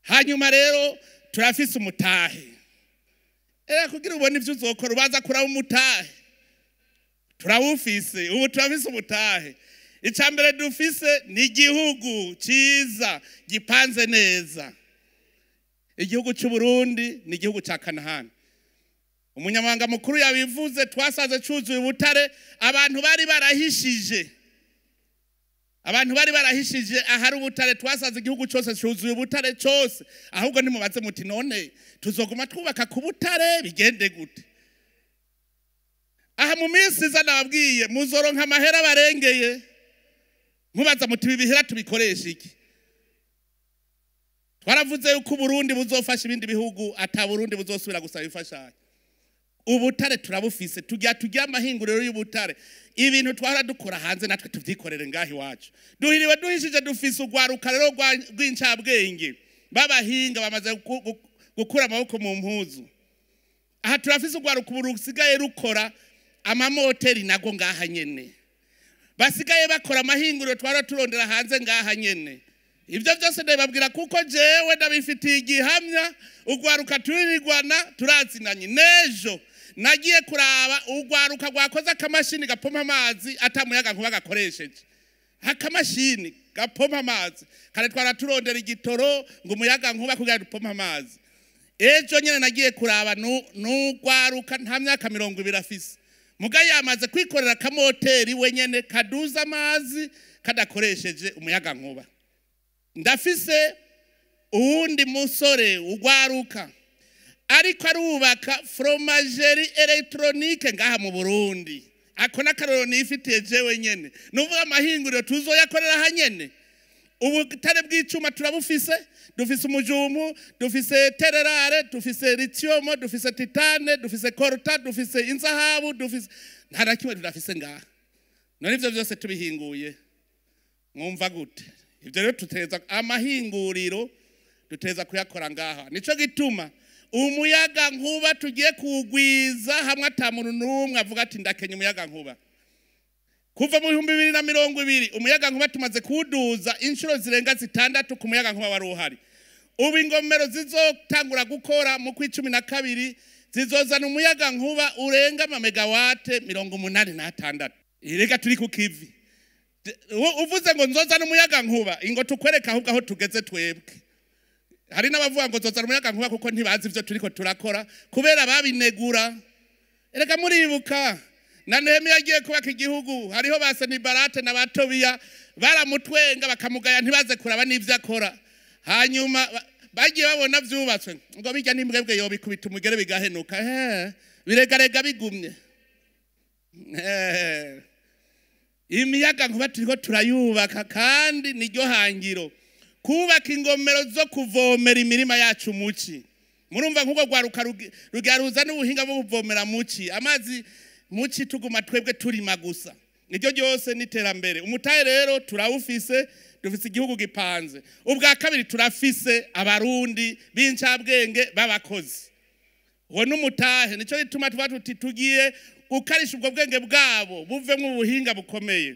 Hanyuma rero turafise umutahe. Era kugira ubone ivyo uzokora ubaza kuraba umutahe. Turawufise, ubu turafise umutahe. Icya mbere dufise ni igihugu cyiza gipanze neza. Igihugu cy'u Burundi ni igihugu cya Kanahani. Umunyamabanga mukuru yabivuze, twasaze cuzuye ubutare, abantu bari barahishije. Abantu bari barahishije ahari ubutare, twasaze igihugu cyose cuzuye ubutare cyose. Ahubwo nimubaze muti none tuzoguma twubaka ku butare bigende gute? Aha mu minsi iza nababwiye muzoronka amahera barengeye. Mubaza muti ibi bihera tubikoresha iki? Twaravuze yuko Burundi buzofasha ibindi bihugu, ata Burundi buzosubira gusaba imfashanyo. Ubutare turabufise, tujya amahinguriro y'ubutare. Ibintu twara dukora hanze natwe tuvyikorere ngaho iwacu. Duhiriwe duhishije, dufise urwaruka rero rw'incabwenge b'abahinga bamaze gukura amaboko mu mpuzu. Aha turafise urwaruka ubu rusigaye rukora amamoteri nago ngaha nyene. Basigaye bakora amahinguriro twara turondera hanze ngaha nyene. Ibyo byose ndababwira kuko jewe ndabifitiye igihamya. Urwaruka turirigwana turazinanye. Nejo nagiye kuraba urwaruka rwakoze akamashini gapompa amazi atamuyaga nkuba gakoresheje. Akamashini gapompa amazi kare twara turondera igitoro ngo umuyaga nkuba kugira dupompa amazi. Ejo nyene nagiye kuraba n'urwaruka nta myaka 20 afise, muga yamaze kwikorera akamoteri wenyene kaduza amazi kadakoresheje umuyaga nkuba. Ndafise uwundi musore ugwaruka ariko arubaka fromagerie électronique ngaha mu Burundi. Ako n'akarorero nifitiye jewe nyene. Nuvuga amahinguriro tuzoyakorera aha nyene. Ubutare bw'icuma turabufise, dufise umujumu, dufise tererare, dufise lithium, dufise titane, dufise coltan, dufise inzahabu, dufise nta na kimwe tudafise ngaha. None ivyo vyose tubihinguye mwumva gute? Ivyo rero tuteza amahinguriro duteza kuyakora ngaha. Nico gituma umuyaga nkuba tugiye kugwiza hamwe ata muntu n'umwe avuga ati ndakenye umuyaga nkuba. Kuva mu 2020 umuyaga nkuba tumaze kuduza inshuro zirenga 6 ku muyaga nkuba wari uhari. Ubu ingomero zizotangura gukora mu kwa 12 zizozana umuyaga nkuba urenga ama megawate 86. Irega turi ku kivi. Uvuze ngo nzozana umuyaga nkuba, ingo tukwereka ahubwo aho tugeze twebwe. Hari n'abavuga ngo nzozana umuyaga nkuba kuko ntibazi ivyo turiko turakora kubera babinegura. Erega muribuka na Nehemiya agiye kubaka igihugu, hariho ba Sanibalate na ba Tobiya baramutwenga bakamugaya ntibaze kuraba n'ivyo akora. Hanyuma bagiye babona vyubatswe ngo bijya n'imbwebwe yobikubita umugere bigahenuka. Biregarega bigumye. Imiyaga nkuba turiko turayubaka kandi niryo hangiro. Kubaka ingomero zo kuvomera imirima yacu muci. Murumva nkuko rwaruka rugaruza n'ubuhinga bwo kuvomera muci. Amazi muci tuguma twebwe turima gusa. Niryo ryose niterambere. Umutahe rero turawufise, dufise igihugu gipanze. Ubwa kabiri turafise abarundi b'incabwenge b'abakozi. Uwo n'umutahe, nico gituma tuba tuti tugiye gukarisha ubwo bwenge bwabo buvemwo ubuhinga bukomeye.